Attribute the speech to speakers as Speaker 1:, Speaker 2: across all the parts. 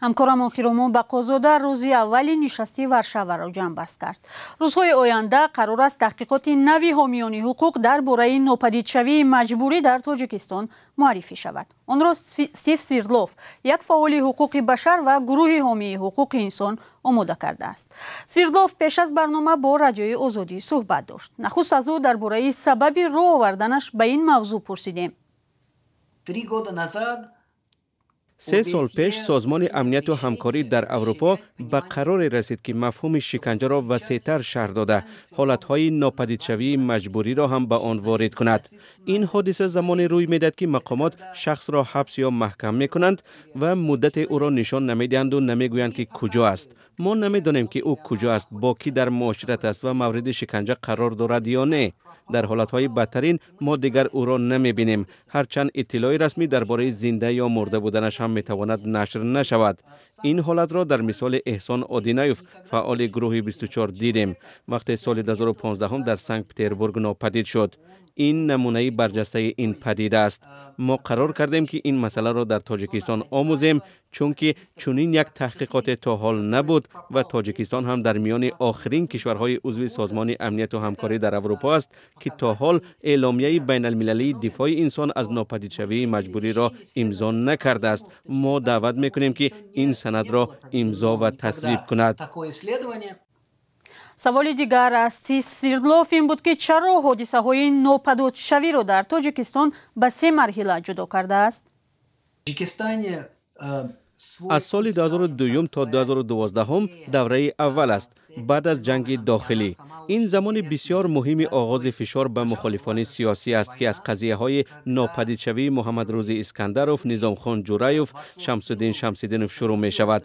Speaker 1: Ҳамкорамон Хиромон Бақозода рӯзи аввали нишасти Варшаваро ҷамъбаст кард. Рӯзҳои оянда қарор аст таҳқиқоти нави ҳомиёни ҳуқуқ дар бораи нопадидшавии маҷбурӣ дар Тоҷикистон муаррифӣ шавад. Онро Стив Свердлов, як фаъоли ҳуқуқи башар ва гурӯҳи ҳомии ҳуқуқи инсон, омода кардааст. Свердлов пеш аз барнома бо Радиои Озодӣ суҳбат дошт. Нахуст аз ӯ дар бораи сабаби рӯ оварданаш ба ин мавзӯъ пурсидем.
Speaker 2: 3 года назад
Speaker 3: 3 сол пеш Созмони Амнияту Ҳамкорӣ дар Аврупо ба қароре расид, ки мафҳуми шиканҷаро васеътар шарҳ дода, ҳолатҳои нопадидшавии маҷбуриро ҳам ба он ворид кунад. Ин ҳодиса замоне рӯй медиҳад, ки мақомот шахсро ҳабс ё маҳкам мекунанд ва муддате ӯро нишон намедиҳанду намегӯянд, ки куҷо аст. Мо намедонем, ки ӯ куҷо аст, бо кӣ дар муошират аст ва мавриди шиканҷа қарор дорад ё не. Дар ҳолатҳои бадтарин мо дигар ӯро намебинем, ҳарчанд иттилои расмӣ дар бораи зинда ё мурда буданаш ҳам метавонад нашр нашавад. Ин ҳолатро дар мисоли Эҳсон Одинаев, фаъоли гурӯҳи 24, дидем, вақте соли 2015 дар Санкт Петербург нопадид шуд. Ин намунаи барҷастаи ин падида аст. Мо қарор кардем, ки ин масъаларо дар Тоҷикистон омӯзем, чунки чунин як таҳқиқоте то ҳол набуд ва Тоҷикистон ҳам дар миёни охирин кишварҳои узви Созмони Амнияту Ҳамкорӣ дар Аврупо аст, ки то ҳол Эъломияи байналмилалии дифои инсон аз нопадидшавии маҷбуриро имзо накардааст. Мо даъват мекунем, ки ин санадро имзо ва тасвиб кунад.
Speaker 1: Саволи дигар аз Стив Свердлов ин буд, ки чаро ҳодисаҳои нопадидшавиро дар Тоҷикистон ба се марҳила ҷудо кардааст.
Speaker 3: Аз соли 2002 то 2012 давраи аввал аст, баъд аз ҷанги дохилӣ. Ин замони бисёр муҳими оғози фишор ба мухолифони сиёсӣ аст, ки аз қазияҳои нопадидшавии Муҳаммадрӯзи Искандаров, Низомхон Ҷураев, Шамсуддин Шамсиддинов шурӯъ мешавад.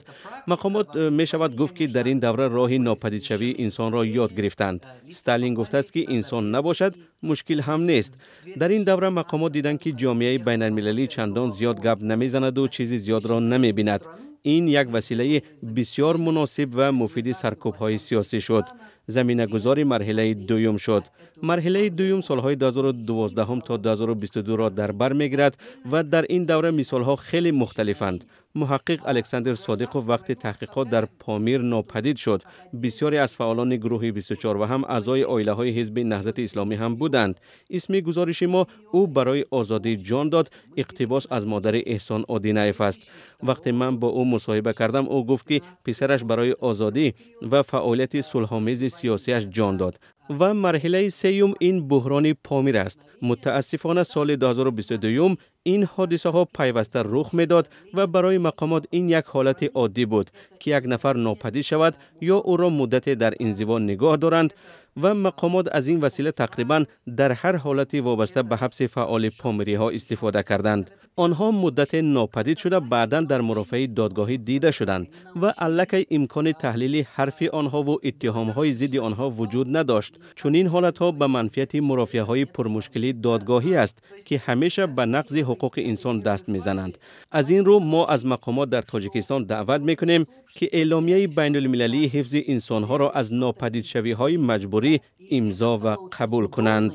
Speaker 3: Мақомот, мешавад гуфт, ки дар ин давра роҳи нопадидшавии инсонро ёд гирифтанд. Сталин гуфтааст, ки инсон набошад, мушкил ҳам нест. Дар ин давра мақомот диданд, ки ҷомеаи байналмилалӣ чандон зиёд гап намезанаду чизи зиёдро намебинад. Ин як василаи бисёр муносиб ва муфиди саркӯбҳои сиёсӣ шуд, заминагузори марҳилаи дуюм шуд. Марҳилаи дуюм солҳои 2012 то 2022-ро дар бар мегирад ва дар ин давра мисолҳо хеле мухталифанд. Муҳаққиқ Александр Содиқов вақти таҳқиқот дар Помир нопадид шуд. Бисёре аз фаъолони гурӯҳи 24 ва ҳам аъзои оилаҳои Ҳизби Наҳзати Исломӣ ҳам буданд. Исми гузориши мо, «Ӯ барои озодӣ ҷон дод», иқтибос аз модари Эҳсон Одинаев аст. Вақте ман бо ӯ мусоҳиба кардам, ӯ гуфт, ки писараш барои озодӣ ва фаъолияти сулҳомези сиёсиаш ҷон дод. Ва марҳилаи сеюм ин буҳрони Помир аст. Мутаассифона, соли 2022 ин ҳодисаҳо пайваста рух медод ва барои мақомот ин як ҳолати оддӣ буд, ки як нафар нопадид шавад ё ӯро муддате дар инзиво нигоҳ доранд, ва мақомот аз ин васила тақрибан дар ҳар ҳолати вобаста ба ҳабси фаъоли помириҳо истифода карданд. Онҳо муддате нопадид шуда, баъдан дар мурофиаи додгоҳӣ дида шуданд ва аллакай имкони таҳлили ҳарфи онҳову иттиҳомҳои зидди онҳо вуҷуд надошт. Чунин ҳолатҳо ба манфиати мурофиаҳои пурмушкили додгоҳӣ аст, ки ҳамеша ба нақзи ҳуқуқи инсон даст мезананд. Аз ин рӯ мо аз мақомот дар Тоҷикистон даъват мекунем, ки Эъломияи байналмилалии ҳифзи инсонҳоро аз нопадидшавиҳои маҷбурӣ имзо ва қабул кунанд.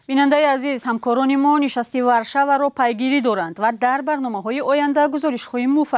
Speaker 1: Бинандаи азиз, ҳамкорони мо нишасти Варшаваро пайгирӣ доранд ва дар барномаҳои оянда гузоришҳои муфассал